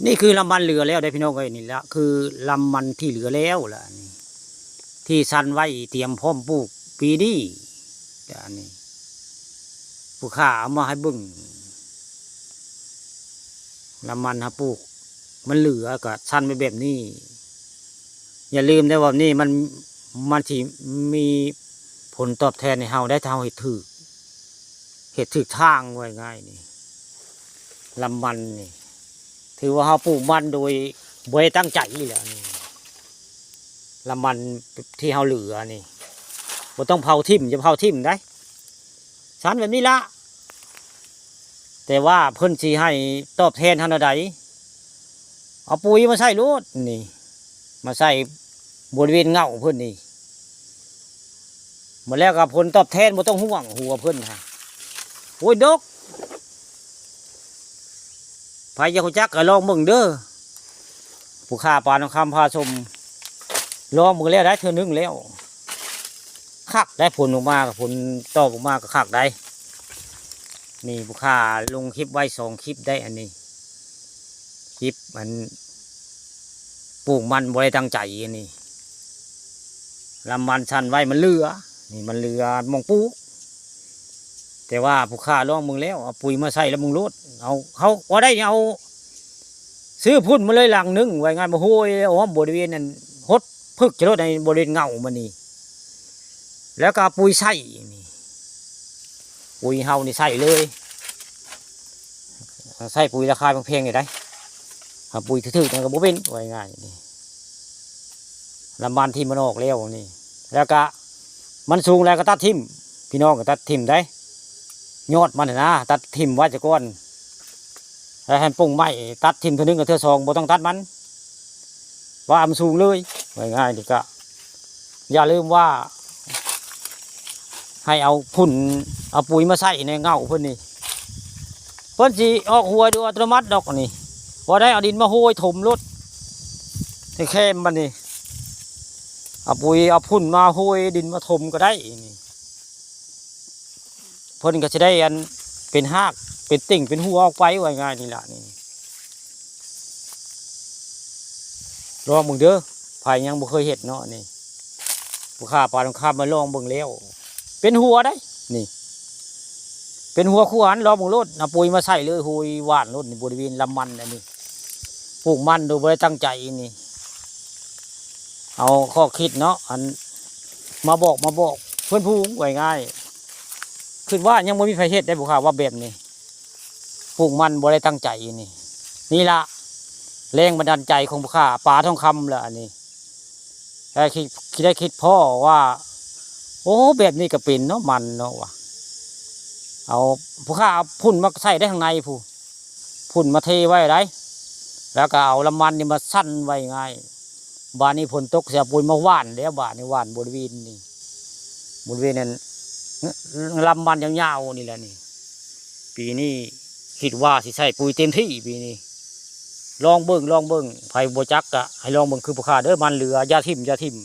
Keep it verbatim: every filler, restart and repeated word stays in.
นี่คือลำมันเหลือแล้วเด้อพี่น้องเอ้ย นี่ละคือลำมันที่เหลือแล้วล่ะนี่ ที่สั่นไว้เตรียมพร้อมปลูกปีนี้ อันนี้ ผู้ค้าเอามาให้เบิ่ง ลำมันเฮาปลูก มันเหลือก็สั่นไว้แบบนี้ อย่าลืมได้ว่านี่มัน มันสิมีผลตอบแทนให้เฮาได้ ถ้าเฮาเฮ็ดถูก เฮ็ดถูกทาง ว่าง่ายนี่ ลำมันนี่ ถือว่าเฮาปลูกมันโดยบ่ได้ตั้งใจนี่แหละนี่ ลำมันที่เฮาเหลือนี่ บ่ต้องเผาถิ่ม อย่าเผาถิ่มได้ สั่นแบบนี้ละ แต่ว่าเพิ่นสิให้ตอบแทนเฮาแนวใด เอาปุ๋ยมาใส่โลดนี่ มาใส่บริเวณเหง้าเพิ่นนี่ หมดแล้วก็ผลตอบแทนบ่ต้องห่วง หัวเพิ่นฮะ โอ้ย ดก ไผอยากรู้จักก็ลองเบิ่งเด้อ ผู้ค้าปลาทองคำพาชม ลองเบิ่งแล้วได้เทื่อนึงแล้ว คักได้ ผลออกมากับผลตอบออกมาก็คักได้ นี่ผู้ค้าลงคลิปไว้สองคลิปได้ อันนี้ คลิปอันปลูกมันบ่ได้ตั้งใจ อันนี้ ลำมันสั่นไว้มันเหลือ นี่มันเหลือหม่องปลูก แต่ว่าผู้ค้าลองเบิ่งแล้ว เอาปุ๋ยมาใส่แล้วเบิ่งโลด เอา เขาบ่ได้เอา ซื้อพุ่นมาเลยลังหนึ่ง ว่าง่าย มาโฮยอ้อมบริเวณนั้น หดผึกจะโลดในบริเวณเหง้ามันนี่ แล้วก็เอาปุ๋ยใส่นี่ ปุ๋ยเฮานี่ใส่เลย ใส่ปุ๋ยราคาแพงๆนี่ได้ หาปุ๋ยถืกๆนั่นก็บ่เป็น ว่าง่ายนี่ ลำมันที่มันออกแล้วนี่ แล้วก็มันสูงแล้วก็ตัดถิ่ม พี่น้องก็ตัดถิ่มได้ ยอดมันน่ะนะ ตัดถิ่มไว้ซะก่อน แล้วให้ปลูกใหม่ ตัดถิ่มเทื่อหนึ่งกับเทื่อสอง บ่ต้องตัดมัน ว่ามันสูงเลย ว่าง่ายนี่ก็ อย่าลืมว่า ให้เอาพุ่น เอาปุ๋ยมาใส่ในเหง้าเพิ่นนี่ เพิ่นสิออกหัวโดยอัตโนมัติดอกนี่ บ่ได้เอาดินมาโฮยถมโลด ให้แคมมันนี่ เอาปุ๋ยเอาพุ่นมาโฮยดินมาถมก็ได้นี่ เพิ่นก็สิได้อันเป็นฮาก เป็นติ่ง เป็นหัวออกไป ว่าง่ายนี่ล่ะนี่ ลองเบิ่งเด้อ ไผยังบ่เคยเฮ็ดเนาะนี่ ผู้ค้าปลาทองคำมาลองเบิ่งแล้ว เป็นหัวได้ นี่ เป็นหัวขวาน ลองเบิ่งโลด เอาปุ๋ยมาใส่เลย โฮยหว่านโลดนี่ บริเวณลำมันอันนี้ ปลูกมันโดยบ่ได้ตั้งใจนี่ เอาข้อคิดเนาะ อัน มาบอก มาบอกเพื่อนฝูง ว่าง่าย คิดว่ายังบ่มีไผเฮ็ดได้ ผู้ค้าว่าแบบนี้ ปลูกมันบ่ได้ตั้งใจนี่ นี่ละแรงบันดาลใจของผู้ค้าปลาทองคำละอันนี้ ได้คิด ได้คิดพ้อว่า โอ้ แบบนี้ก็เป็นเนาะ มันเนาะว่ะ เอาผู้ค้าเอาพุ่นมาใส่ได้ข้างในผู้ พุ่นมาเทไว้ได้ แล้วก็เอาลำมันนี่มาสั่นไว้ง่าย บาดนี้ฝนตกเสียปุ๋ยมาหว่านแล้ว บาดนี้หว่านบริเวณนี่ บริเวณนั้น ลำมันยาวๆนี่แหละนี่ ปีนี้คิดว่าสิใส่ปุ๋ยเต็มที่ปีนี้ ลองเบิ่ง ลองเบิ่ง ไผบ่จักก็ให้ลองเบิ่งคือผู้ค้าเด้อ มันเหลือ อย่าถิ่ม อย่าถิ่ม